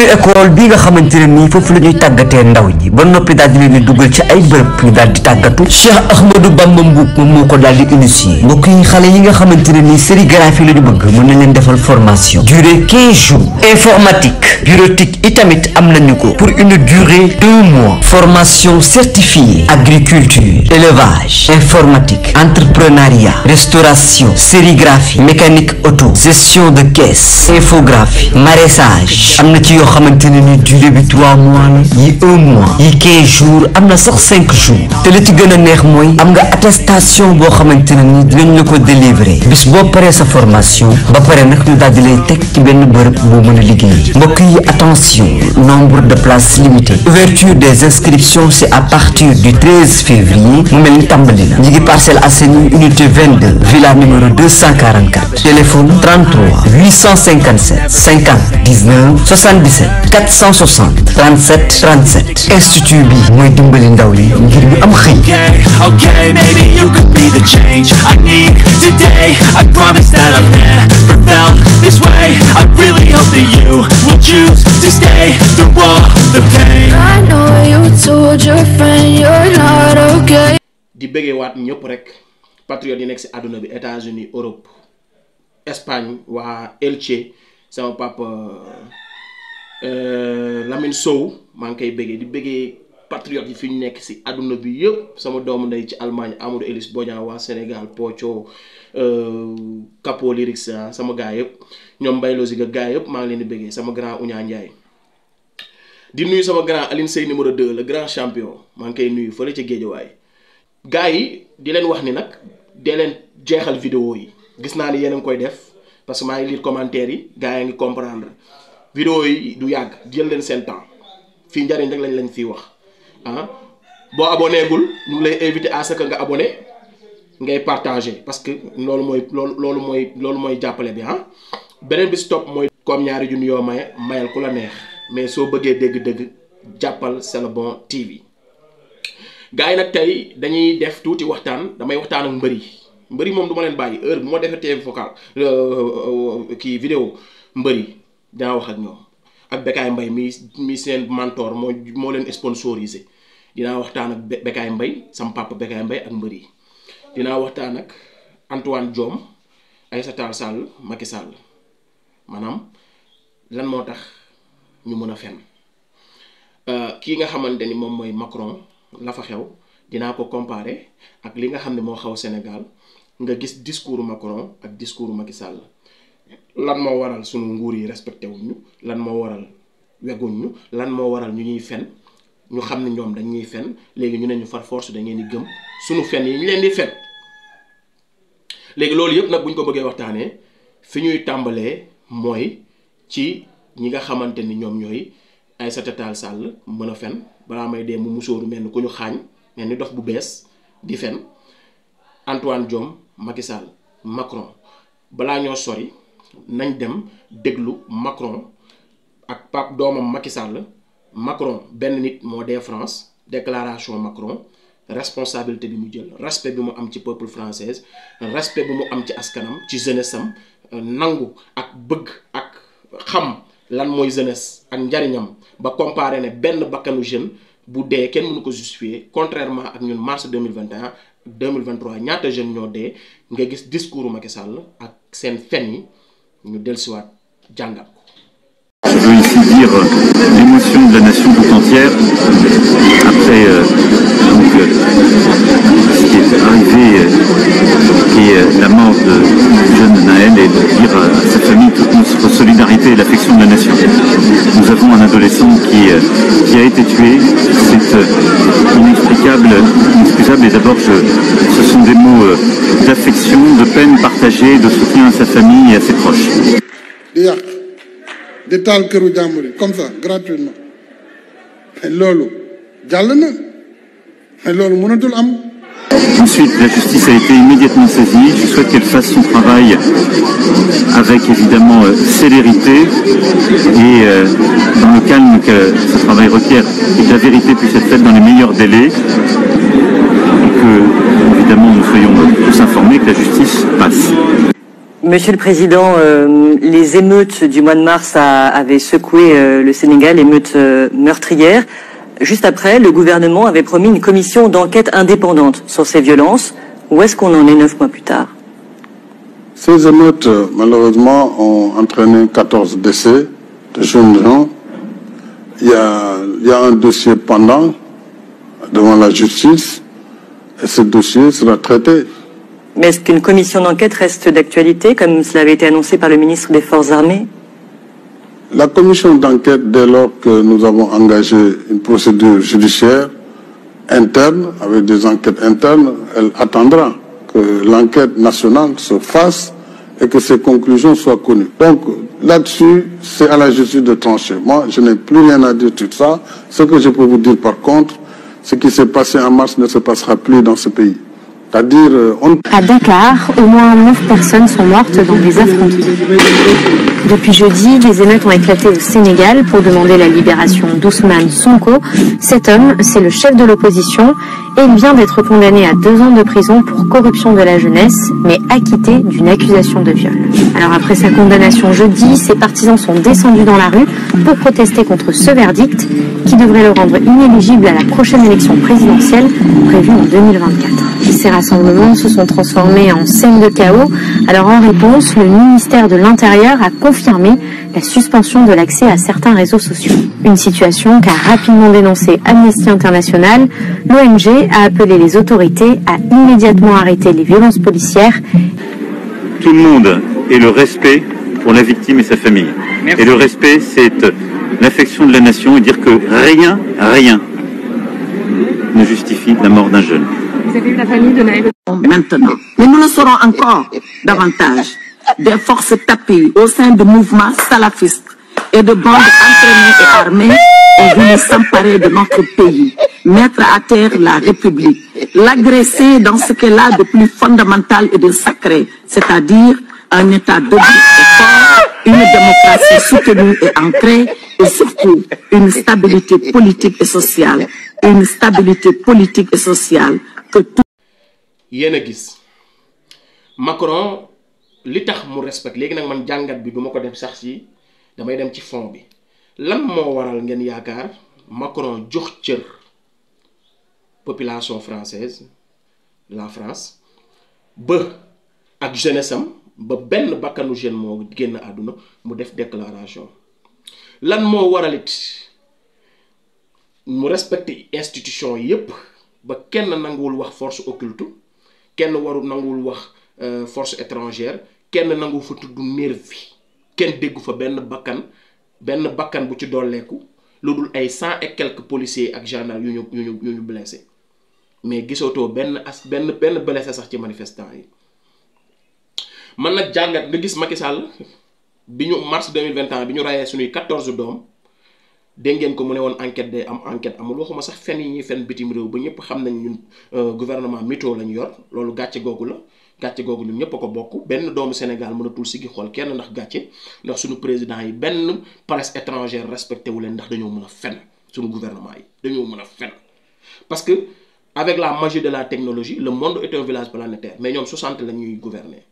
école bi nga xamante ne nii foofu la ñuy tàggatee ndaw ñi ba noppi daal di leen di dugal ci ay bërëb ñu daal di tàggatu Cheikh Ahmadou Bamba Mboup moom moo ko daal di initier mbokk yi xale yi nga xamante ne nii sérigraphie la ñu bëgg mën nañ leen defal formation durée 15 jours informatique bureautique itamit am nañu ko pour une durée 2 mois formation certifiée agriculture élevage informatique entrepreneuriat restauration sérigraphie mécanique auto gestion de caisse infographie maraîchage am na ci yoo xamante ne ni durée bi 3 mois la yi 1 mois yi 15 jours am na sax 5 jours te li ci gën a neex mooy am nga attestation boo xamante ne ni dinañ la ko délivrer bis boo paree sa formation ba pare nag ñu daal di lay teg ci benn bërëb boo mën a liggéey mbokk yi attention nombre de places limitées ouverture des inscriptions c'est à partir du 13 février mu mel ni tàmbali na ñi ngi Parcelles Assainies unité 22 villa numéro 244 téléphone 33 857 50 19 77 460 37 37 institut bi mooy dimbali ndaw yi ngir ñu am xëy. Okay, maybe you could be the change I need today. I promise that I've never felt this way. I really hope that you will choose to stay through all the pain. I know you told your friend you're not okay. di bëggee waat ñëpp rek patriote yi nekk ci àdduna bi États-Unis Europe Espagne waa Elche sama papa Lamine Sow maa ngi koy bëggee di bëggee patriote yi fi ñu nekk ci àdduna bi yëpp sama doomu ndey ci Allemagne Amadou Elis Bodian waa Sénégal Pocho Capo Lyrics sama gaa yëpp ñoom Mbaye Loziga gaa yëpp maa ngi leen di bëggee sama grand Ouña Ndiaye di nuyu sama grand Aline Sey numéro 2 le grand champion maa ngi koy nuyu fële ca Géejawaay gaa yi di leen wax ni nag dee leen jeexal vidéo yi gis naa ni yéen a ngi koy def parce que maa ngi lire commentaire yi gaa yi ngi comprendre vidéo yi du yàgg jël leen seen temps fii njariñ rek lañ fiy wax boo abonné gul ñu ngi lay invité à ce que nga abonné ngay partager parce que loolu mooy jàppale bi beneen bi stop mooy comme ñaari junni yoo mayal ku la neex mais soo bëggee dégg-dëgg jàppal C'est le bon TV gars yi nag tey dañuy def tuuti waxtaan damay waxtaan ak mbëri moom du ma leen bàyyi heure bu ma defee vocal kii vidéo mbëri dinaa wax ak ñoom ak Bécaye Mbaye mi seen mentor moo leen sponsorisé dinaa waxtaan ak Bécaye Mbaye sama papa Bécaye Mbaye ak mbëri dinaa waxtaan ak Antoine Diome Aïssata Tall Sall Macky Sall maanaam lan moo tax ñu mën a fen kii nga xamante ni moom mooy Macron la fa xew dinaa ko comparer ak li nga xam ne moo xew Sénégal nga gis discours Macron ak discours Macky Sall lan moo waral sunu nguur yi respecté wuñ ñu lan moo waral weguñ ñu lan moo waral ñu ñuy fen ñu xam ne ñoom dañuy fen léegi ñu ne ñu far force da ngeen di gëm sunu fen yi ñu leen di fen léegi loolu yëpp nag bu ñu ko bëggee waxtaanee fi ñuy tàmbalee mooy ci ñi nga xamante ni ñoom ñooy Aïssata Tall Sall mën a fen balaa may dee mu musóoru mel ni ku ñu xaañ mel ni dof bu bees di fen Antoine Diome Macky Sall Macron balaa ñoo sori nañ dem déglu Macron ak pap doomam Macky Sall Macron benn nit moo dee France déclaration Macron responsabilité bi mu jël respect bi mu am ci peuple français respect bi mu am ci askanam ci jeunesse am nangu ak bëgg ak xam lan mooy jeunesse ak njariñam ba comparé ne benn bakkanu jeune bu dee kenn mënu ko justifier contrairement ak ñun mars 2021 2023 ñaata jeune ñoo dee nga gis discours Macky Sall ak seen fen yi ñu dellusiwaat jàngat ko. Je veux ici dire l'émotion de la nation tout entière après ce qui est arrivé, qui est la mort de jeune Naël, et de dire à sa famille toute notre solidarité et l'affection de la nation. Nous avons un adolescent qui a été tué, c'est inexplicable, inexcusable, et d'abord ce sont des mots d'affection, de peine partagée, de soutien à sa famille et à ses proches. di taal këru jàmbur yi comme ça gratuitement mais loolu jàll na mais loolu mënatul am. Ensuite, la justice a été immédiatement saisie. Je souhaite qu'elle fasse son travail avec évidemment célérité et dans le calme que ce travail requiert, et que la vérité puisse être faite dans les meilleurs délais, et que évidemment nous soyons tous informés, que la justice passe. Monsieur le Président, les émeutes du mois de mars avaient secoué le Sénégal, émeutes meurtrières. Juste après, le gouvernement avait promis une commission d'enquête indépendante sur ces violences. Où est-ce qu'on en est 9 mois plus tard? Ces émeutes, malheureusement, ont entraîné 14 décès de jeunes gens. Il y a un dossier pendant devant la justice et ce dossier sera traité. Mais est-ce qu'une commission d'enquête reste d'actualité, comme cela avait été annoncé par le ministre des Forces armées? La commission d'enquête, dès lors que nous avons engagé une procédure judiciaire interne, avec des enquêtes internes, elle attendra que l'enquête nationale se fasse et que ses conclusions soient connues. Donc, là-dessus, c'est à la justice de trancher. Moi, je n'ai plus rien à dire de tout ça. Ce que je peux vous dire, par contre, ce qui s'est passé en mars ne se passera plus dans ce pays. C'est-à-dire, À Dakar, au moins 9 personnes sont mortes dans des affrontements. Depuis jeudi, des émeutes ont éclaté au Sénégal pour demander la libération d'Ousmane Sonko. Cet homme, c'est le chef de l'opposition et il vient d'être condamné à 2 ans de prison pour corruption de la jeunesse, mais acquitté d'une accusation de viol. Alors après sa condamnation jeudi, ses partisans sont descendus dans la rue pour protester contre ce verdict qui devrait le rendre inéligible à la prochaine élection présidentielle prévue en 2024. Ces rassemblements se sont transformés en scène de chaos. Alors en réponse, le ministère de l'Intérieur a confirmé la suspension de l'accès à certains réseaux sociaux. Une situation qu'a rapidement dénoncée Amnesty International. L'ONG a appelé les autorités à immédiatement arrêter les violences policières. Tout le monde ait le respect pour la victime et sa famille. Et le respect, c'est l'affection de la nation et dire que rien ne justifie la mort d'un jeune. Vous avez eu la famille de Naël Maintenant. Mais nous le saurons encore davantage. Des forces tapées au sein de mouvements salafistes et de bandes entraînées et armées ont voulu s'emparer de notre pays, mettre à terre la République, l'agresser dans ce qu'elle a de plus fondamental et de sacré, c'est-à-dire un État debout et fort, une démocratie soutenue et ancrée, et surtout une stabilité politique et sociale. Une stabilité politique et sociale que tout... yéen a gis Macron li tax mu respect léegi nag man jàngat bi duma ko dem sax ci damay dem ci fond bi lan moo waral ngeen yaakaar Macron jox cër population française de la France ba ak jeunesse am ba benn bakkanu jeune moo génn àdduna mu def déclaration lan moo waralit mu respecté institution yépp ba kenn nanguwul wax force occulte kenn waru nanguwul wax force étrangère kenn nangu fa tudd nervi kenn déggu fa benn bakkan bu ci dolleeku lu dul ay 100 et quelques policiers ak gendarmes yu ñu blessé mais gisotoo benn blessé sax ci manifestant yi man nag jàngat nga gis Macky Sall bi ñu mars 2021 bi ñu rayee suñuy 14 doom dégg ngeen ko mu ne woon enquête day am enquête amul waxuma sax fen yi ñuy fen bitim réew ba ñëpp xam nañ ñun gouvernement mytho lañ yor loolu gàcce googu la gàcce googu ñun ñëpp a ko bokk benn doomu Sénégal mënatul sigi xool kenn ndax gàcce ndax suñu président yi benn presse étrangère respecté wu leen ndax dañoo mën a fen suñu gouvernement yi dañoo mën a fen parce que avec la magie de la technologie le monde est un village planétaire mais ñoom 60 la ñuy gouverner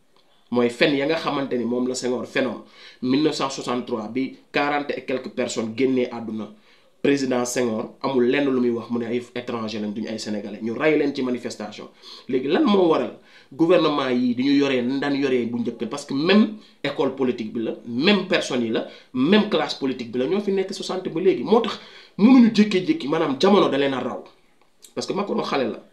mooy fen ya nga xamante ni moom la Senghor fenoon 1963 bi 40 et quelques personnes génnee àdduna président Senghor amul lenn lu muy wax mu ne ay étranger lañ duñu ay sénégalais ñu ray leen ci manifestation léegi lan moo waral gouvernement yi di ñu yoree daan yoree bu njëkk parce que même école politique bi la même personne yi la même classe politique bi la ñoo fi nekk 60 ba léegi moo tax mënuñu jékkee-jékki maanaam jamono da leen a raw parce que Macron xale la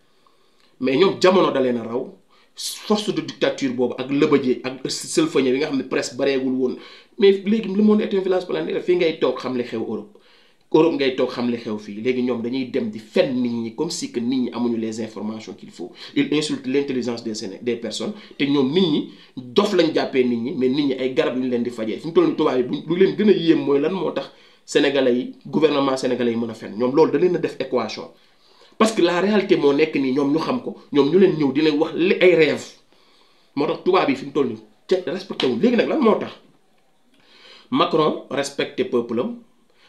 mais ñoom jamono da leen a raw force de dictature boobu ak lëbëjee ak sëlfañe bi nga xam ne presse bareegul woon mais léegi le monde est un village planétaire fii ngay toog xam li xew Europe ngay toog xam li xew fii léegi ñoom dañuy dem di fen nit ñi comme si que nit ñi amuñu les informations qu'il faut ils insultent l'intelligence des personnes te ñoom nit ñi dof lañ jàppee nit ñi mais nit ñi ay garab yu ñu leen di fajee fi mu toll nii tubaab yi lu leen gën a yéem mooy lan moo tax sénégalais yi gouvernement sénégalais yi mën a fen ñoom loolu da leen a def équation parce que la réalité moo nekk nii ñoom ñu xam ko ñoom ñu leen ñëw di leen wax li ay rêve moo tax tubaab yi fi mu toll nii te respecté wu léegi nag lan moo tax Macron respecté peuple am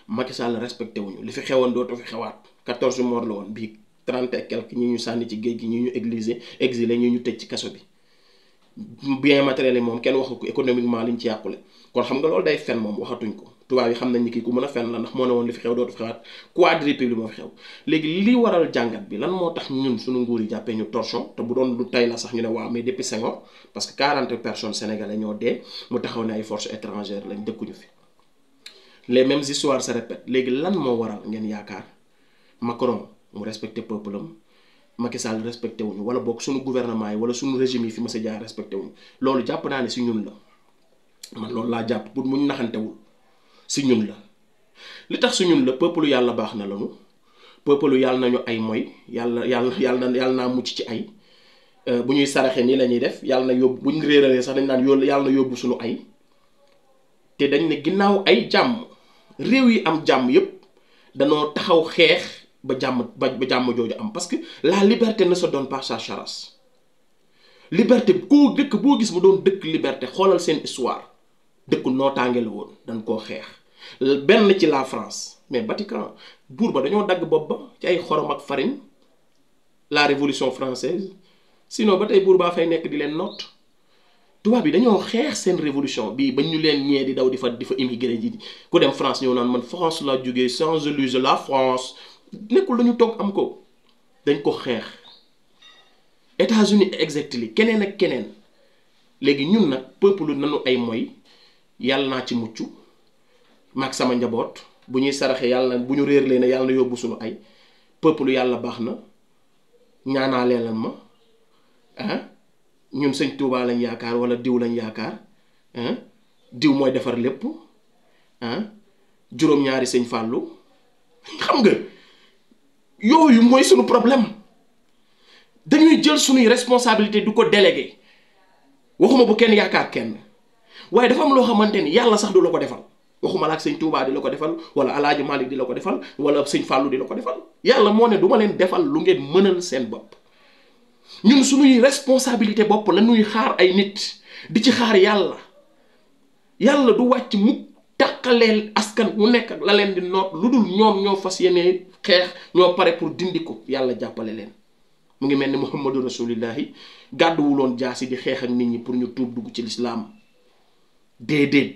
Macky Sall respecté wuñu li fi xewoon dootu fi xewaat 14 morts la woon bii 30 et quelques ñi ñu sànni ci géej gi ñi ñu exilé ñi ñu tëj ci kaso bi bien matériel yi moom kenn waxu ko économiquement liñ ci yàqule kon xam nga loolu day fen moom waxatuñ ko tubaab yi xam nañ ni kii ku mën a fen la ndax moo ne woon li fi xew dootu fi xewaat quadruple li moo fi xew léegi li waral jàngat bi lan moo tax ñun suñu nguur yi jàppee ñu torchon te bu doon lu tey la sax ñu ne waaw mais depuis Senghor parce que 40 personnes sénégalais ñoo dee mu taxaw ne ay forces étrangères lañ dëkkuñu fi les mêmes histoires se répètent léegi lan moo waral ngeen yaakaar Macron mu respecté peuple am Macky Sall respecté wuñu wala boog suñu gouvernement yi wala suñu régime yi fi ma sa jaar respecté wuñu loolu jàpp naa ne si ñun la man loolu laa jàpp pour muñ naxantewul si ñun la li tax si ñun la peuple yàlla baax na lanu peuple yàlla nañu ay mooy yàlla naa mucc ci ay bu ñuy saraxee nii la ñuy def yàlla na yóbbu bu ñu réeralee sax dañ naan yàlla na yóbbu suñu ay te dañ ne ginnaaw ay jàmm réew yi am jàmm yépp danoo taxaw xeex ba jàmm jooju am parce que la liberté ne se donne pas sa charasse liberté koo dëkk boo gis mu doon dëkk liberté xoolal seen histoire dëkku nootaange la woon dañ koo xeex benn ci la France mais Vatican buur ba dañoo dagg bopp ba ci ay xorom ak farine la révolution française sinon ba tey buur baa fay nekk di leen noot tubaab bi dañoo xeex seen révolution bii ba ñu leen ñee di daw di fa immigré ji ku dem France ñëw naan man France la jógee Champs-Élysées la France nekkul dañu toog am ko dañ ko xeex États-Unis exactement keneen ak keneen léegi ñun nag peuple nanu ay mooy yàlla naa ci mucc maag sama njaboot bu ñuy saraxe yàlla bu ñu réer leen ne yàlla na yóbbu suñu ay peuple yàlla baax na ñaanaalee lan ma ñun sëñ Touba lañ yaakaar wala diw lañ yaakaar diw mooy defar lépp juróom-ñaari sëñ Fallou xam nga yooyu mooy suñu problème dañuy jël suñuy responsabilité du ko délégué waxuma bu kenn yaakaar kenn waaye dafa am loo xamante ni yàlla sax du la ko defal waxuma la ak sëñ Touba di la ko defal wala Alaaji Malick di la ko defal wala sëñ Fallou di la ko defal yàlla moo ne du ma leen defal lu ngeen mënal seen bopp ñun suñuy responsabilité bopp la ñuy xaar ay nit di ci xaar yàlla yàlla du wàcc mukk tàqaleel askan wu nekk ak la leen di noot lu dul ñoom ñoo fas yéene xeex ñoo pare pour dindi ko yàlla jàppale leen mu ngi mel ni Muhammadu Rasulillahi gàdduwuloon jaasi di xeex ak nit ñi pour ñu tuub dugg ci lislaam déedéet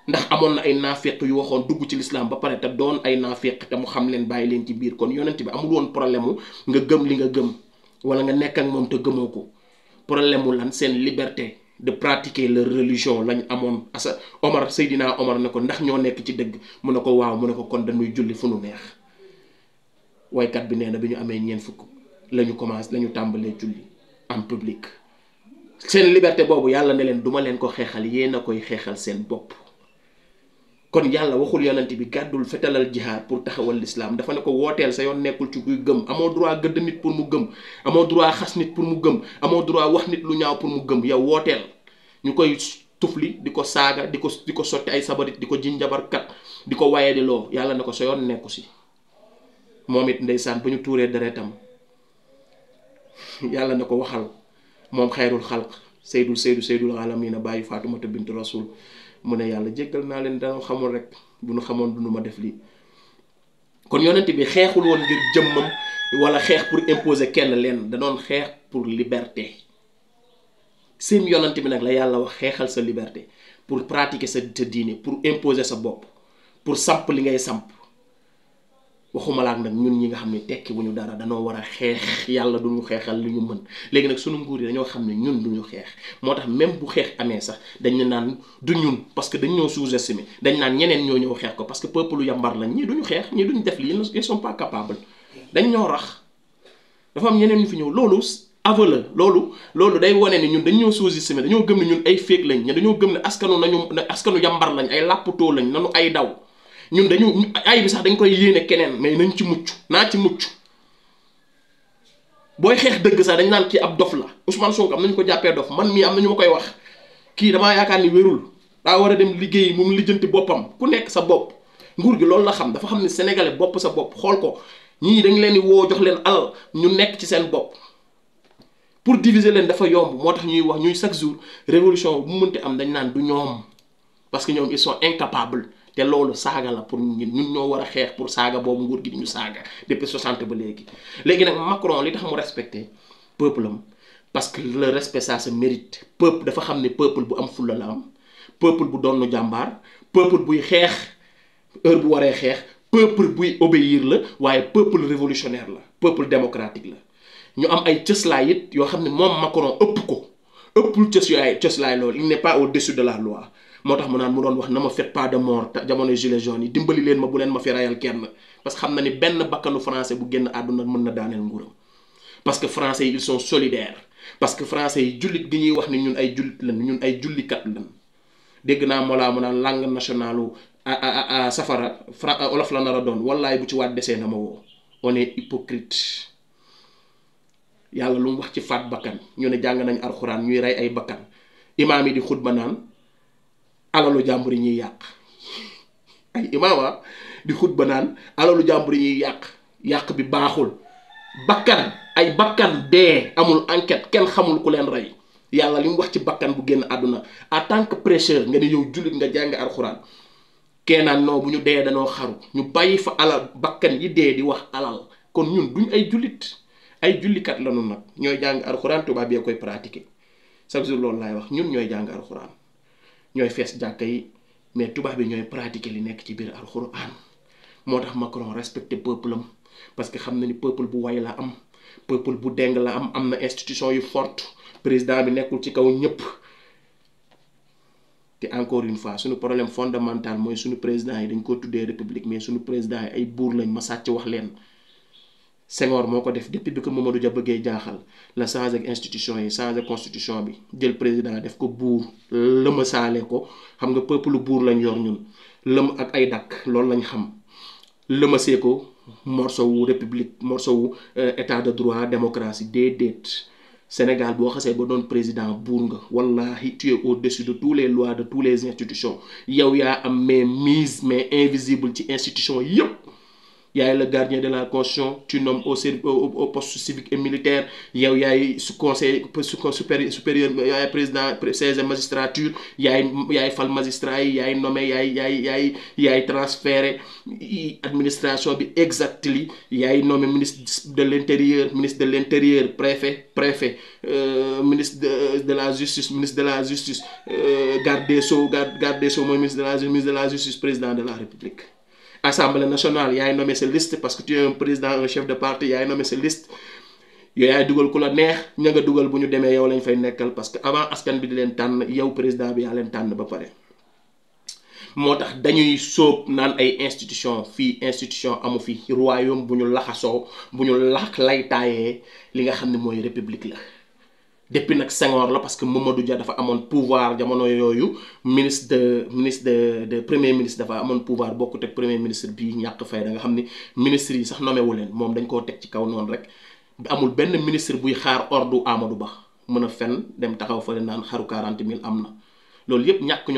ndax amoon na ay naafeq yu waxoon dugg ci lislaam ba pare te doon ay naafeq te mu xam leen bàyyi leen ci biir kon yonent bi amul woon problème mu nga gëm li nga gëm wala nga nekk ak moom te gëmoo ko problème mu lan seen liberté de pratiquer leur religion lañ amoon asa Omar Seydina Omar ne ko ndax ñoo nekk ci dëgg mu ne ko waaw mu ne ko kon dañuy julli fu nu neex waykat bi nee na bi ñu amee ñeent fukk lañu commencé lañu tàmbalee julli en public seen liberté boobu yàlla ne leen duma leen ko xeexal yéen a koy xeexal seen bopp kon yàlla waxul yonent bi gàddul fetalal jihaad pour taxawal l'islam dafa ne ko wooteel sa yoon nekkul ci kuy gëm amoo droit gëdd nit pour mu gëm amoo droit xas nit pour mu gëm amoo droit wax nit lu ñaaw pour mu gëm yow wooteel ñu koy tufli di ko saaga di ko sotti ay sabarit di ko jinjabarkat di ko waye di loo yàlla ne ko sa yoon nekku si moom it ndeysaan ba ñu tuuree deretam yàlla ne ko waxal moom xayrul xalq seydul alamina bàyyi Faatumata bintu rasul mu ne yàlla jéggal naa leen dana xamul rek bu nu xamoon du nu ma def lii kon yonent bi xeexul woon ngir jëmmam wala xeex pour imposer kenn leen da doon xeex pour liberté seen yonent bi nag la yàlla wax xeexal sa liberté pour pratiquer sa diine pour imposer sa bopp pour samp li ngay samp waxuma laak nag ñun ñi nga xam ne tekki bu ñu dara danoo war a xeex yàlla duñu xeexal li ñu mën léegi nag sunu nguur yi dañoo xam ne ñun duñu xeex moo tax même bu xeex amee sax dañ naan du ñun parce que dañ ñoo sous-estimé dañ naan ñeneen ñoo ñëw xeex ko parce que peuple yambar lañ ñii duñu xeex ñii duñu def lii ils sont pas capables dañ ñoo rax dafa am ñeneen ñu fi ñëw loolu aveu la loolu day wone ni ñun dañ ñoo sous-estimé dañoo gëm ne ñun ay féeg lañ ñe dañoo gëm ne askanu yambar lañ ay làppatoo lañ nanu ay daw ñun dañu ay bi sax dañ koy yéene keneen mais nañ ci mucc naa ci mucc booy xeex dëgg sax dañ naan kii ab dof la Ousmane Sonko am nañu ko jàppee dof man mii am na ñu ma koy wax kii damaa yaakaar ni wérul daa war a dem liggéey moom lijjanti boppam ku nekk sa bopp nguur gi loolu la xam dafa xam ne sénégalais bopp sa bopp xool ko ñii dañ leen di woo jox leen alal ñu nekk ci seen bopp pour diviser leen dafa yomb moo tax ñuy wax ñuy chaque jour révolution bu mu mënti am dañ naan du ñoom parce que ñoom ils sont incapables te loolu saaga la pour ñun ñoo war a xeex pour saaga boobu nguur gi di ñu saaga depuis 60 ba léegi nag Macron li tax mu respecté peuple am parce que le respect ça se mérite. Peuple dafa xam ne peuple bu am fulla la am, peuple bu doon jàmbaar, peuple buy xeex heure bu waree xeex, peuple buy obéir la, waaye peuple révolutionnaire la, peuple démocratique la. ñu am ay cëslaay it yoo xam ne moom Macron ëpp ko ëppul cëslaay loolu, il n'est pas au-dessus de la loi. moo tax mu naan mu doon wax na ma faites pas de mort jamono gilets jaunes yi, dimbali leen ma bu leen ma fi rayal kenn, parce que xam na ni benn bakkanu français bu génn àdduna mën na daaneel nguuram. Parce que français yi ils sont solidaires, parce que français yi jullit gi ñuy wax ni ñun ay jullit lañ, ñun ay jullikat lañ. dégg naa Mollah mu naan langue nationalu safara olof la nar a doon, wallaay bu ci waat desee na ma woo. On est hypocrite. yàlla lu mu wax ci faat bakkan, ñu ne jàng nañ alxuraan ñuy rey ay bakkan, imaam yi di xutba naan alalu jàmbur yi ñuy yàq. ay imaama di xutba naan alalu jàmbur yi ñuy yàq bi baaxul. bakkan ay bakkan dee amul enquête, kenn xamul ku leen rey. yàlla li mu wax ci bakkan bu génn àdduna en tant que prêcheur nga ne yow jullit nga jàng alxuraan, keenaan non bu ñu dee danoo xaru, ñu bàyyi fa alal bakkan yi dee di wax alal. kon ñun duñ ay jullit, ay jullikat lañu nag, ñooy jàng alxuraan, tubaab yee koy pratiquer chaque jour. loolu laay wax, ñun ñooy jàng alxuraan, ñooy fees jàkka yi, mais tubaab bi ñooy pratiquer li nekk ci biir alxuraan. moo tax Macron respecté peuple am, parce que xam na ni peuple bu way la am, peuple bu deng la am na institution yu forte, président bi nekkul ci kaw ñëpp. te encore une fois suñu problème fondamental mooy suñu président yi dañ ko tuddee république, mais suñu président yi ay buur lañ, ma sàcc wax leen. Senghor moo ko def depuis bi ko Mamadou Dia bëggee jaaxal la changer institution yi, changer constitution bi, jël président def ko buur, lëma saale ko. xam nga peuple buur lañ yor ñun, lëm ak ay dakk loolu lañ xam. lëma see ko morceau wu république, morceau wu état de droit, démocratie. déedéet. Sénégal boo xasee ba doon président buur nga, wallahi tu es au-dessus de toutes les lois, de toutes les institutions. yow yaa am mais mise mais invisible ci institution yépp. yaay le gardien de la constitution, tu nommes au poste civique et militaire. yow yaay su conseil supérieur, yaay président siège magistrature, yaay fal magistrat yi, yaay nommé, yaay transféré administration bi exactement, yaay nommé ministre de l'intérieur, préfet, ministre de la justice, garde des sceaux mooy ministre de la justice, président de la république. Assemblée nationale yaay nommé sa liste, parce que tu es un président, un chef de parti, yaay nommé sa liste. yow yaay dugal ku la neex, ña nga dugal bu ñu demee yow lañ fay nekkal, parce que avant askan bi di leen tànn, yow président bi yaa leen tànn ba pare. moo tax dañuy sóob naan ay institution, fii institution amu fi, royaume bu ñu laxasoo, bu ñu laytaayee li nga xam ne mooy république la. depuis nag Senghor la, parce que Mamadou Dia dafa amoon pouvoir jamono yooyu, premier ministre dafa amoon pouvoir, bokkut ak premier ministre bii ñàkk fay da nga xam ni ministre yi sax nommé wu leen, moom dañ koo teg ci kaw noonu rek. amul benn ministre buy xaar ordre Amadou Ba mën a fen dem taxaw fa naan xaru 40 000 am na. loolu yépp ñàkk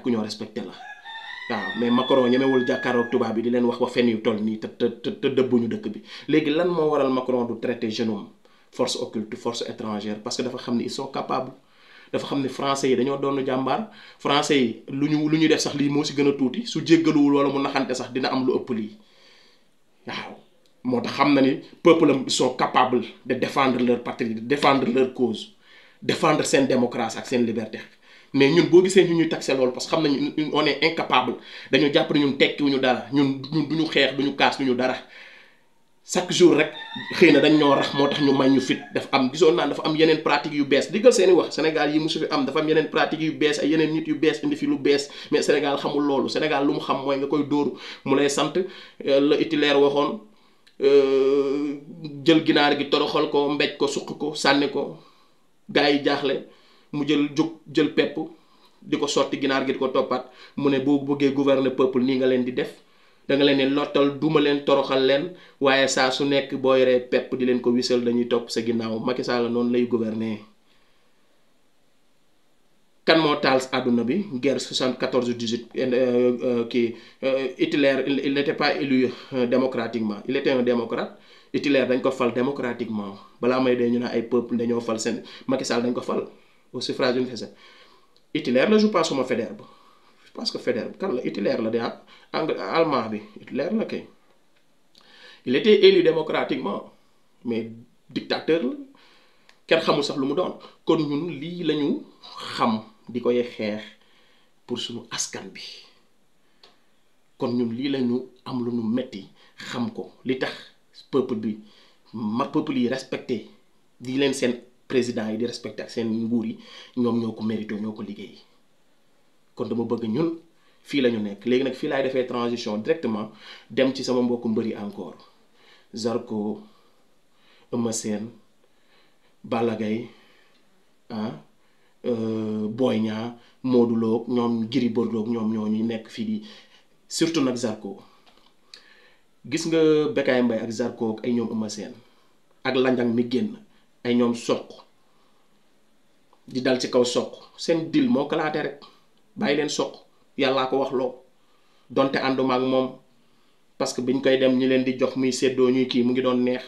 ñoo respecté la. waaw mais Macron ñemewul jàkkaarloog tubaab bi di leen wax ba fen yu toll nii te dëbbuñu dëkk bi. léegi lan moo waral Macron du traité jeune force occulte, force étrangère? parce que dafa xam ne ils sont capables. dafa xam ne français yi dañoo doon jàmbaar. français yi lu ñu def sax lii moo si gën a tuuti, su jéggaluwul wala mu naxante sax dina am lu ëpp lii. waaw moo tax xam na ni peuple am ils sont capables de défendre leur patrie, de défendre leur cause, défendre seen démocratie ak seen liberté. mais ñun boo gisee ñu ñuy taxé loolu, parce que xam nañu on est incapable. dañoo jàpp ne ñun tekkiwuñu dara, ñun duñu xeex, duñu kaas, duñu dara. chaque jour rek xëy na dañ ñoo rax, moo tax ñu may ñu fit. dafa am gisoon naa dafa am yeneen pratique yu bees, diggal seeni wax Sénégal yi musu fi am. dafa am yeneen pratique yu bees, ay yeneen nit yu bees indi fi lu bees, mais Sénégal xamul loolu. Sénégal lu mu xam mooy nga koy dóor mu lay sant. la Hitler waxoon, jël ginaar gi toroxal ko, mbéj ko, suq ko, sànni ko, gaa yi jaaxle mu jël pepp di ko sotti ginaar gi di ko toppaat. mu ne boo bëggee gouverner peuple nii nga leen di def, da nga leen ne lottal, duma leen, toroxal leen, waaye saa su nekk boo yoree pepp di leen ko wisal dañuy topp sa ginnaaw. Macky Sall noonu lay gouverner. kan moo taal àdduna bi guerre 74-18 Hitler il n'était pas élu démocratiquement, il était un démocrate. Hitler dañ ko fal démocratiquement. balaa may dee ñu ne ay peuple dañoo fal seen. Macky Sall dañ ko fal au suffrage universel. Hitler la joue pas suma Faidherbe, parce que Faidherbe kan la Hitler la de allemand bi Hitler la kay. il était élu démocratiquement mais dictateur la. kenn xamul sax lu mu doon kon ñun lii lañu xam di koy xeex pour suñu askan bi kon ñun lii lañu am lu ñu metti xam ko li tax peuple bi peuple yi respecté di leen seen président yi di respecté ak seen nguur yi ñoom ñoo ko mérito ñoo ko liggéey kon dama bëgg ñun fii la ñu nekk léegi nag fii laay defee transition directement dem ci sama mbokku mbëri encore Zarko Eumeu Sène Balla Gaye Boy Niang Modou Lo ñoom Gris Bordeaux ñoom ñoo ñuy nekk fii di surtout nag Zarko gis nga Bécaye Mbaye ak Zarko ak ay ñoom Eumeu Sène ak Lanjang mi génn ay ñoom Sokh di dal ci kaw Sokh seen dil moo kalaate rek bàyyi leen Sokh yàllaa ko wax loo donte ànduma ak moom parce que biñ koy dem ñi leen di jox muy séddoo ñuy kii mu ngi doon neex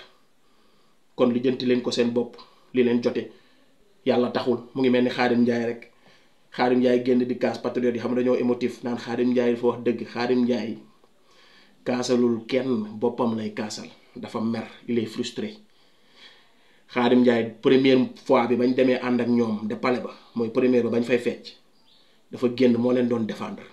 kon li jënti leen ko seen bopp li leen jote yàlla taxul mu ngi mel ni Xaadim Njaay rek Xaadim Njaay génn di kaas patriote yi xam dañoo émotif naan Xaadim Njaay dafa wax dëgg Xaadim Njaay kaasalul kenn boppam lay kaasal dafa mer il est frustré Xaadim Njaay première fois bi bañ demee ànd ak ñoom de pale ba mooy première ba bañ fay fecc dafa génn moo leen doon défendre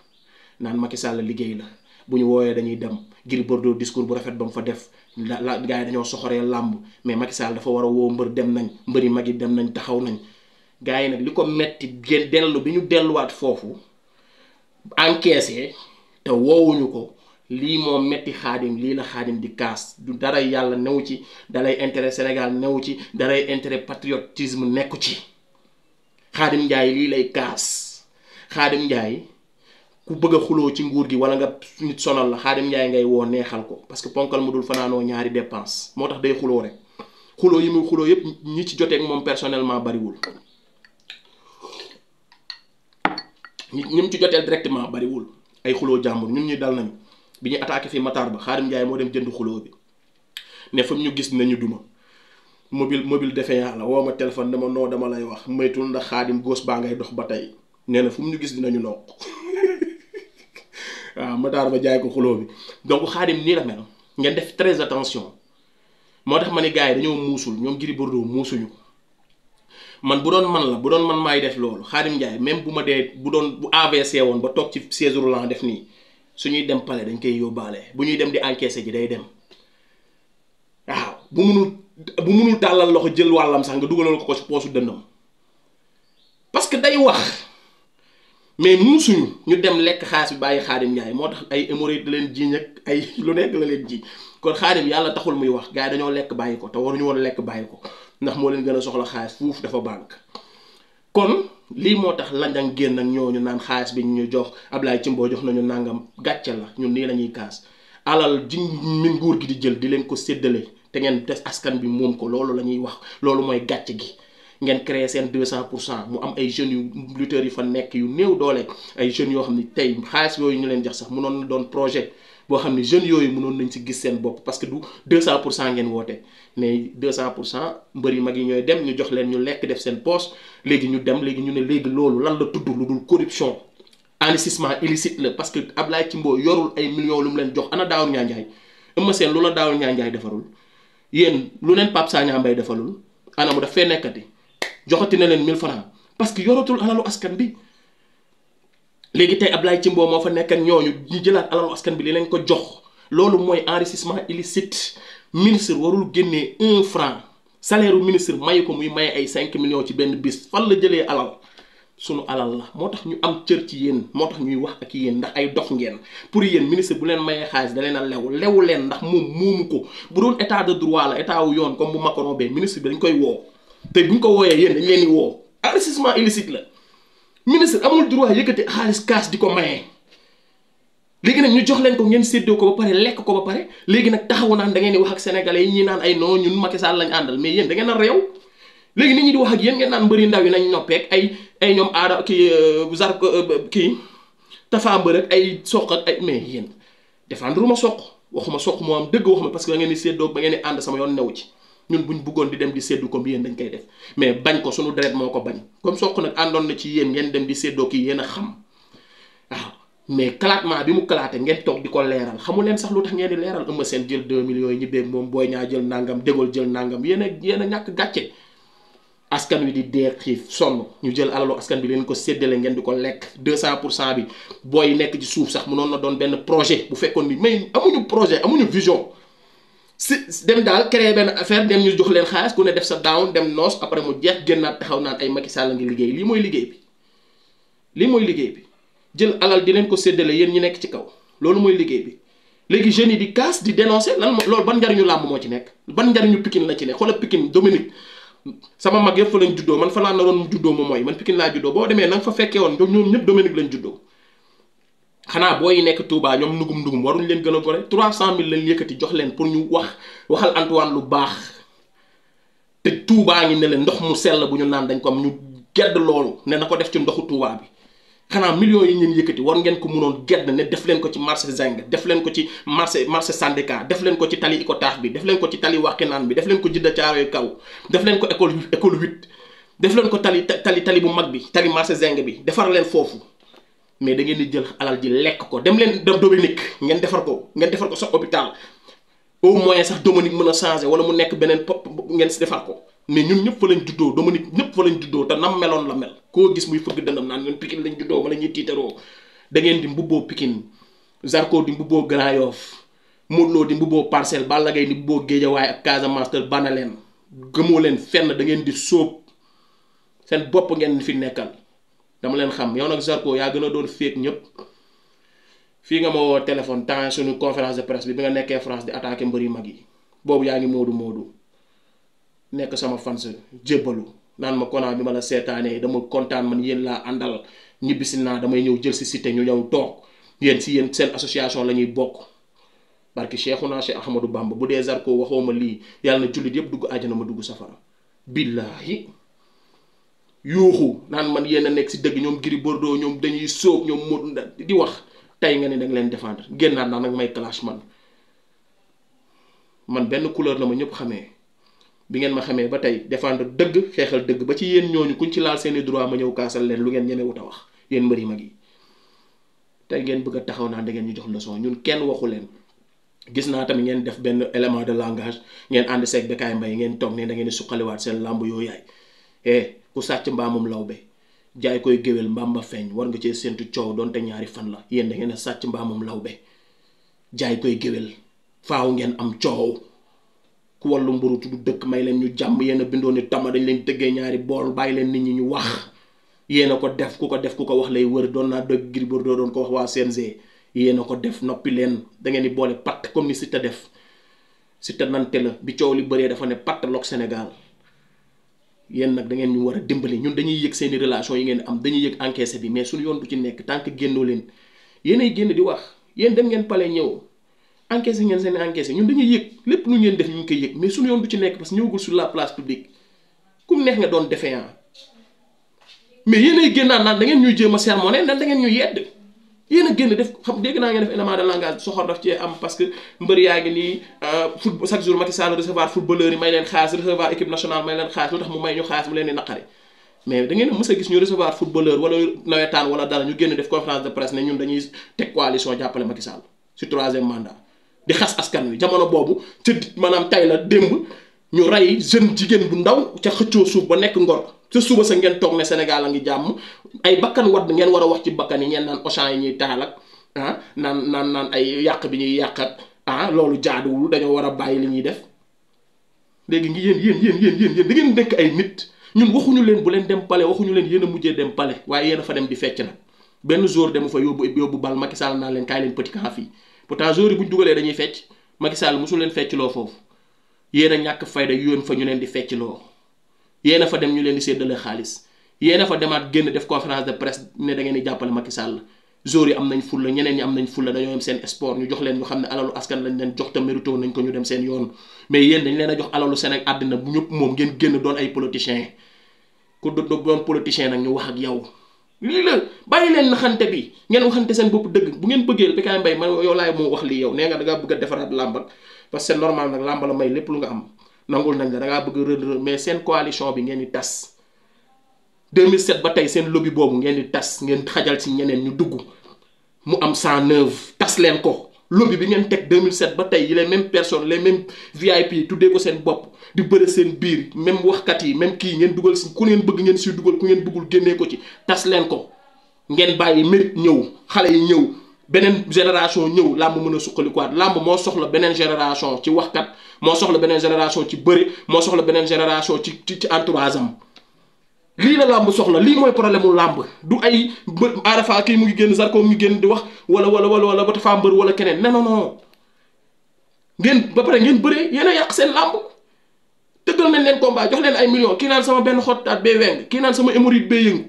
naan Macky Sall liggéey la bu ñu wooyee dañuy dem Gris Bordeaux discours bu rafet ba mu fa def la gars yi dañoo soxoree làmb mais Macky Sall dafa war a woo mbër dem nañ mbëri mag yi dem nañ taxaw nañ gars yi nag li ko metti génn dellu bi ñu delluwaat foofu encaissé te woowuñu ko lii moo metti Xaadim lii la Xaadim di kaas du dara yàlla newu ci dalay intérêt Sénégal newu ci dalay intérêt patriotisme nekku ci Xaadim Njaay lii lay kaas Xaadim Njaay ku bëgg a xuloo ci nguur gi wala nga nit sonal la Xaadim Njaay ngay woo neexal ko parce que ponkal mu dul fanaanoo ñaari dépense moo tax day xuloo rek xuloo yi muy xuloo yépp ñi ci joteeg moom personnellement bariwul ñi mu ci joteel directement bariwul ay xuloo jàmbur ñun ñuy dal nañu bi ñuy attaqué fii Matar Ba Xaadim Njaay moo dem jënd xuloo bi ne fa ñu gis nañu duma mobile défaillant la woo ma téléphone dama noo dama lay wax moytul ndax Xaadim góos baa ngay dox ba tey nee na fu mu ñu gis dinañu noq waaw Matar Ba jaay ko xuloo bi donc Xaadim nii la mel ngeen def très attention moo tax ma ne gars yi dañoo muusul ñoom Gris Bordeaux muusuñu man bu doon man maay def loolu Xaadim Njaay même bu ma dee bu AVC woon ba toog ci siège roulant def nii suñuy dem palais dañ koy yóbbaale bu ñuy dem di encaisser ji day dem waaw bu munul tàllal loxo jël wàllam sax nga dugalal ko ci poosu dënnam parce que day wax mais muusuñu ñu dem lekk xaalis bi bàyyi Xaadim Njaay moo tax ay hémorroïdes da leen jiiñ ak ay lu nekk la leen ji kon Xaadim yàlla taxul muy wax gars yi dañoo lekk bàyyi ko te waruñu woon lekk bàyyi ko ndax moo leen gën a soxla xaalis fuuf dafa banque kon lii moo tax Lanjang génn ak ñooñu naan xaalis bi ñu jox Ablaye Cimbo jox nañu nangam gàcce la ñun nii la ñuy kaas alal ji min nguur gi di jël di leen ko séddale te ngeen des askan bi moom ko loolu la ñuy wax loolu mooy gàcce gi ngeen créer seen 200% mu am ay jeunes yu lutteurs yi fa nekk yu néew doole ay jeunes yoo xam ne tey xaalis yooyu ñu leen jox sax mënoon na doon projet boo xam ne jeunes yooyu mënoon nañ ci gis seen bopp parce que du 200% ngeen woote mais 200% mbër yu mag yi ñooy dem ñu jox leen ñu lekk def seen poche léegi ñu dem léegi ñu ne léegi loolu lan la tudd lu dul corruption enrichissement illicite la parce que Ablaye Cimbo yorul ay millions lu mu leen jox ana Daawur Njaay Eumeu Sène lu la Daawur Njaay defarul yéen lu leen Pape Sagna Mbaye defalul ana mu daf fee nekkati joxati na leen 1000 francs parce que yoratul alalu askan bi léegi tey Ablaye Cimbo moo fa nekk ak ñooñu ñu jëlaat alalu askan bi li leen ko jox loolu mooy enrichissement illicite ministre warul génnee 1 franc salaire u ministre mayu ko muy maye ay 5 millions ci benn bis fan la jëlee alal sunu alal la moo tax ñu am cër ci yéen moo tax ñuy wax ak yéen ndax ay dox ngeen pour yéen ministre bu leen mayee xaalis da leen a lewu leen ndax moom moomu ko bu doon état de droit la état wu yoon comme bu Macron bee ministre bi dañ koy woo te bu ñu ko wooyee yéen dañ leen di woo enrichissement illicite la ministre amul droit yëkkati xaalis kaas di ko mayee léegi nag ñu jox leen ko ngeen séddoo ko ba pare lekk ko ba pare léegi nag taxaw naan da ngeen di wax ak sénégalais yi ñi naan ay non ñun Macky Sall lañ àndal mais yéen da ngeen a réew léegi nit ñi di wax ak yéen ngeen naan mbëri ndaw yi nañ noppeek ay ñoom aada kii Zarko kii Tafa Mbër ak ay Sokh ak ay mais yéen défendre ma Sokh waxuma Sokh moo am dëgg waxuma parce que da ngeen di séddoo ba ngeen di ànd sama yoon new ci ñun buñ bëggoon di dem di séddu comme yéen dañ koy def mais bañ ko suñu deret moo ko bañ comme Sokh nag àndoon na ci yéen ngeen dem di séddoo kii yéen a xam waaw mais clatement bi mu claté ngeen toog di ko leeral xamu leen sax lu tax ngeen di leeral Eumeu Sène jël 2 millions yi ñibbeeg moom Boy Niang jël nangam Dégol jël nangam yéen a ñàkk gàcce askan wi di dee xiif sonn ñu jël alalu askan bi leen ko séddale ngeen di ko lekk 200% bi booy nekk ci suuf sax mënoon na doon benn projet bu fekkoon ni mais amuñu projet amuñu vision si dem daal créer benn affaire dem ñu jox leen xaalis ku ne def sa down dem noos après mu jeex génnaat taxaw naan ay Macky Sall ngi liggéey lii mooy liggéey bi jël alal di leen ko séddale yéen ñi nekk ci kaw loolu mooy liggéey bi léegi jeunes yi di casse di dénoncer lan loolu ban njariñu làmb moo ci nekk ban njariñu Pikine la ci nekk xoolal Pikine Dominique sama mag yëpp fa lañ juddoo man fa laa naroon juddoo moom mooy man Pikine laa juddoo boo demee nanga fa fekkee woon ñoom ñëpp Dominique lañ juddoo xanaa booy nekk Touba ñoom ndugum waruñ leen gën a gore 300 000 lañ yëkkati jox leen pour ñu waxal Antoine lu baax te Touba ngi ne leen ndox mu sell bu ñu naan dañ ko am ñu gedd loolu ne na ko def ci ndoxu Touba bi xanaa millions yi ngeen yëkkati war ngeen ko mënoon gedd ne def leen ko ci marché Zeng def leen ko ci marché syndicat def leen ko ci tali Icotaf bi def leen ko ci tali Wakhinane bi def leen ko Jidda Caaroy kaw def leen ko école 8 def leen ko tali bu mag bi tali marché Zeng bi defar leen foofu mais da ngeen di jël alal ji lekk ko dem leen Dominique ngeen defar ko sa hôpital au moins sax Dominique mën a changer wala mu nekk beneen ngeen si defar ko mais ñun ñëpp fa lañ juddoo Dominique ñëpp fa lañ juddoo te nam meloon la mel koo gis muy fëgg dëndam naan ñun Pikine lañ juddoo ma la ñuy tiitaroo da ngeen di mbubboo Pikine Zarko di mbubboo Grand Yoff Modou Lo di mbubboo Parcelles Balla Gaye di mbubboo Guédiawaye ak Casamance te bana leen gëmoo leen fenn da ngeen di sóob seen bopp ngeen fi nekkal dama leen xam yow nag Zarko yaa gën a doon féeg ñëpp fii nga ma woo téléphone temps suñu conférence de presse bi nga nekkee France di attaquer mbër yu mag yi boobu yaa ngi moodu nekk sama fans jébbalu naan ma Kona bi ma la seetaanee dama kontaan man yéen laa àndal ñibbisi naa damay ñëw jël si cité ñu ñëw toog yéen seen association la ñuy bokk barki Cheikhouna Cheikh Ahmadou Bamba bu dee Zarko waxoo ma lii yàlla na jullit yëpp dugg àjjana ma dugg safara billaahi yuuxu naan man yéen a nekk si dëgg ñoom Gris Bordeaux ñoom dañuy sóob ñoom Modou di wax tey nga ne danga leen défendre génnaat naa nag may clash man benn couleur la ma ñëpp xamee bi ngeen ma xamee ba tey défendre dëgg xeexal dëgg ba ci yéen ñooñu kuñ ci laal seeni droit ma ñëw kaasal leen lu ngeen ñemewut a wax yéen mbëri mag yi tey ngeen bëgg a taxaw naa da ngeen ñu jox leçon ñun kenn waxu leen gis naa tamit ngeen def benn élément de langage ngeen ànd seeg Bécaye Mbaye ngeen toog ne da ngeen di suqaliwaat seen làmb yoo yaay ku sàcc mbaamum lawbe jaay koy géwél mbaam ba feeñ war nga cee séntu coow doonte ñaari fan la yéen da ngeen a sàcc mbaamum lawbe jaay koy géwél faaw ngeen am coow ku wallu mburu tudd dëkk may leen ñu jàmm yéen a bindoo ni tama dañ leen tëggee ñaari bool bàyyi leen nit ñi ñu wax yéen a ko def ku ko wax lay wër doon naa dëgg Gris Bordeaux doon ko wax waa CNG yéen a ko def noppi leen da ngeen di boole patt comme ni Siteu def Siteu nante la bi coow li bëree dafa ne patt loog Sénégal yéen nag da ngeen ñu war a dimbali ñun dañuy yëg seeni relation yi ngeen am dañuy yëg encaissé bi mais suñu yoon du ci nekk tant que génnoo leen yéenay génn di wax yéen dem ngeen pale ñëw encaissé ngeen seen encaissé ñun dañuy yëg lépp lu ngeen def ñu ngi koy yëg mais suñu yoon du ci nekk parce que ñëwagul sur la place publique ku mu neex nga doon défaillant mais yéenay génnaan naan da ngeen ñuy jéem a sermonné nan da ngeen ñu yedd yéen a génn def xam dégg naa ngeen def élément de langage soxor daf cee am parce que mbër yaa ngi nii football chaque jour Macky Sall recevoir footballeur yi may leen xaalis recevoir équipe nationale may leen xaalis lu tax mu may ñu xaalis mu leen di naqari mais da ngeen a mës a gis ñu recevoir footballeur wala nawetaan wala dara ñu génn def conférence de presse ne ñun dañuy teg coalition jàppale Macky Sall ci 3e mandat di xas askan wi jamono boobu ca maanaam tay la démb ñu rey jeune jigéen bu ndaw ca xëccoo suuf ba nekk Ngor ca suba sa ngeen toog ne Sénégal a ngi jàmm ay bakkan wadd ngeen war a wax ci bakkan yi ngeen naan Auchan yi ñuy taal ak naan ay yàq bi ñuy yàq ak loolu jaaduwul dañoo war a bàyyi li ñuy def léegi ngi yéen da ngeen nekk ay nit ñun waxuñu leen bu leen dem palais waxuñu leen yéen a mujjee dem palais waaye yéen a fa dem di fecc nag benn jour demu fa yóbbu bal Macky Sall naa leen kaay leen petit camp fii pourtant jour yi bu ñu dugalee dañuy fecc Macky Sall mosul leen fecc loo foofu yéen a ñàkk fayda yoon fa ñu leen di fecc loo yéen a fa dem ñu leen di séddale xaalis yéen a fa demaat génn def conférence de presse ne da ngeen di jàppale Macky Sall jour yi am nañ fulla ñeneen ñi am nañ fulla dañoo yem seen sport ñu jox leen ñu xam ne alalu askan lañ leen jox te mérito nañ ko ñu dem seen yoon mais yéen dañ leen a jox alalu Sénégal àddina bu ñëpp moom ngeen génn doon ay politiciens ku doon politicien nag ñu wax ak yow lii la bàyyi leen naxante bi ngeen waxante seen bopp dëgg bu ngeen bëggee Bécaye Mbaye man yow laay moo wax lii yow nee nga da ngaa bëgg a defaraat làmb parce que c'est normal nag làmb la may lépp lu nga am nangul nañ la da ngaa bëgg mais seen coalition bi ngeen di tas 2007 ba tey seen lobby boobu ngeen di tas ngeen xajal ci ñeneen ñu dugg mu am 109 tas leen ko lobby bi ngeen teg 2007 ba tey les mêmes personnes les mêmes VIP tuddee ko seen bopp di bëre seen biir même waxkat yi même kii ngeen dugal si ku ngeen bëgg ngeen si dugal ku ngeen bëggul génnee ko ci tas leen ko ngeen bàyyi mérite ñëw xale yi ñëw beneen génération ñëw làmb mën a suqalikuwaat làmb moo soxla beneen génération ci waxkat moo soxla beneen génération ci bëre moo soxla beneen génération ci entourage am lii la làmb soxla lii mooy problème mu làmb du ay Arafa kii mu ngi génn Zarko mu ngi génn di wax wala ba Tafa mbër wala keneen non ngeen ba pare ngeen bëree yéen a yàq seen làmb tëggal nañ leen combat jox leen ay millions kii naan sama benn xottaat bee weng kii naan sama hémorroïde bee yëngu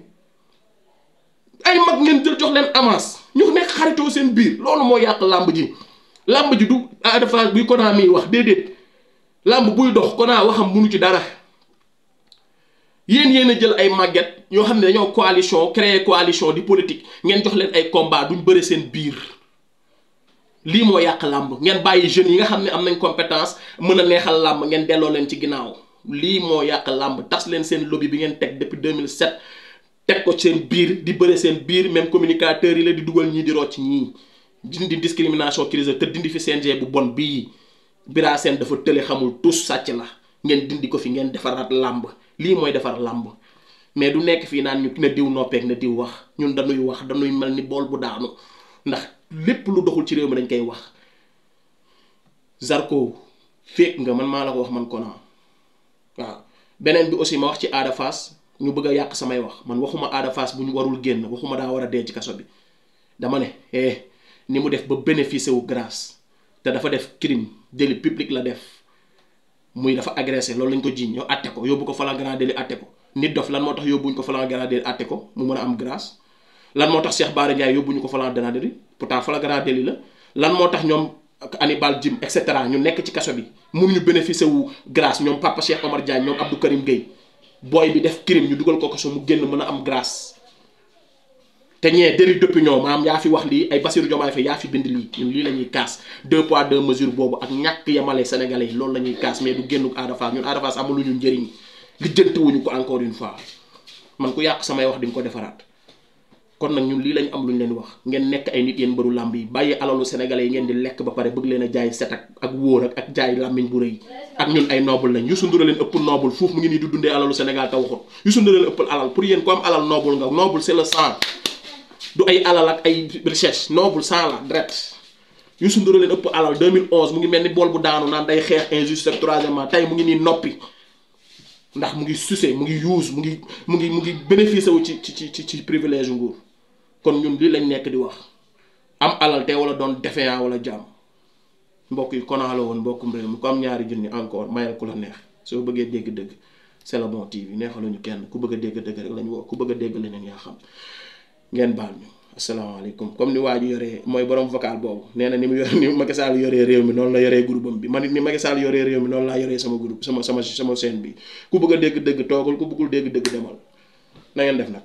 ay mag ngeen jël jox leen avance ñu nekk xaritoo seen biir loolu moo yàq làmb ji du Arafa buy Kona mi wax déedéet làmb buy dox Kona waxam munu ci dara. yéen a jël ay màgget ñoo xam ne dañoo coalition créer coalition di politique ngeen jox leen ay combat duñ bëre seen biir lii moo yàq làmb ngeen bàyyi jeunes yi nga xam ne am nañ compétence mën a neexal làmb ngeen delloo leen ci ginnaaw lii moo yàq làmb tas leen seen lobby bi ngeen teg depuis 2007 teg ko seen biir di bëre seen biir même communicateurs yi la di dugal ñii di rocc ñii dindi discrimination crise te dindi fi CNG bu bon bii Bira Sène dafa tële xamul tous sàcc la ngeen dindi ko fi ngeen defaraat làmb lii mooy defar làmb mais du nekk fii naan ñu na diw noppeek na diw wax ñun dañuy mel ni bool bu daanu ndax lépp lu doxul ci réew mi dañ koy wax Zarko féeg nga man maa la ko wax man Kona waaw beneen bi aussi ma wax ci Ada Fass ñu bëgg a yàq samay wax man waxuma Ada Fass bu ñu warul génn waxuma daa war a dee ci kaso bi dama ne ni mu def ba bénéficier wu grâce te dafa def crime délit public la def muy dafa agressé loolu lañ ko jiiñ ñoo atte ko yóbbu ko flagrant délit atte ko nit dof lan moo tax yóbbuñ ko flagrant délit atte ko mu mën a am grâce lan moo tax Cheikh Bara Ndiaye yóbbuñu ko flagrant délit pourtant flagrant délit la lan moo tax ñoom Hannibal Djim et cetera ñu nekk ci kaso bi mënuñu bénéficier wu grâce ñoom Papa Cheikh Omar Diagne ñoom Abdou Karim Gueye booy bi def crime ñu dugal ko kaso mu génn mën a am grâce te ñee délit d'opinion maam yaa fi wax lii ay Bassirou Diomaye Faye yaa fi bind lii ñun lii la ñuy kaas 2 poids 2 mesures boobu ak ñàkk yemale sénégalais yi loolu la ñuy kaas mais du génn Ada Fass ñun Ada Fass amaluñu njëriñ lijjantiwuñu ko encore une fois man ku yàq samay wax di nga ko defaraat kon nag ñun lii lañ am luñ leen wax ngeen nekk ay nit yéen mbëru làmb yi bàyyi alalu sénégalais yi ngeen di lekk ba pare bëgg leen a jaay set ak wóor ak jaay làmmiñ bu rëy ak ñun ay noble lañ Youssou Ndour leen ëpp noble foofu mu ngi nii du dundee alalu Sénégal te waxut Youssou Ndour leen ëppal alal pour yéen ko am alal noble nga noble c'est le sang du ay alal ak ay recherche noble sang la direct Youssou Ndour leen ëpp alal 2011 mu ngi mel ni bool bu daanu naan day xeex injustice ak troisièmement tey mu ngi nii noppi ndax mu ngi sucé mu ngi use mu ngi bénéficier wu ci privilège nguur kon ñun lii lañ nekk di wax am alal te wala doon defeyaa wala jaam mbokk yi Kona la woon mbokkum réew mi ku am ñaari junni encore mayal ku la neex soo bëggee dégg dëgg c'est le bon TV neexaluñu kenn ku bëgg a dégg dëgg rek lañu woo ku bëgg a dégg leneen yaa xam ngeen baal ñu asalaamaaleykum comme ni waa ji yoree mooy borom vocal boobu nee na ni mu yore ni Macky Sall yoree réew mi noonu la yoree groupe am bi man it ni Macky Sall yoree réew mi noonu laa yoree sama groupe sama chaîne bi ku bëgg a dégg dëgg toogal ku bëggul dégg dëgg demal na ngeen def nag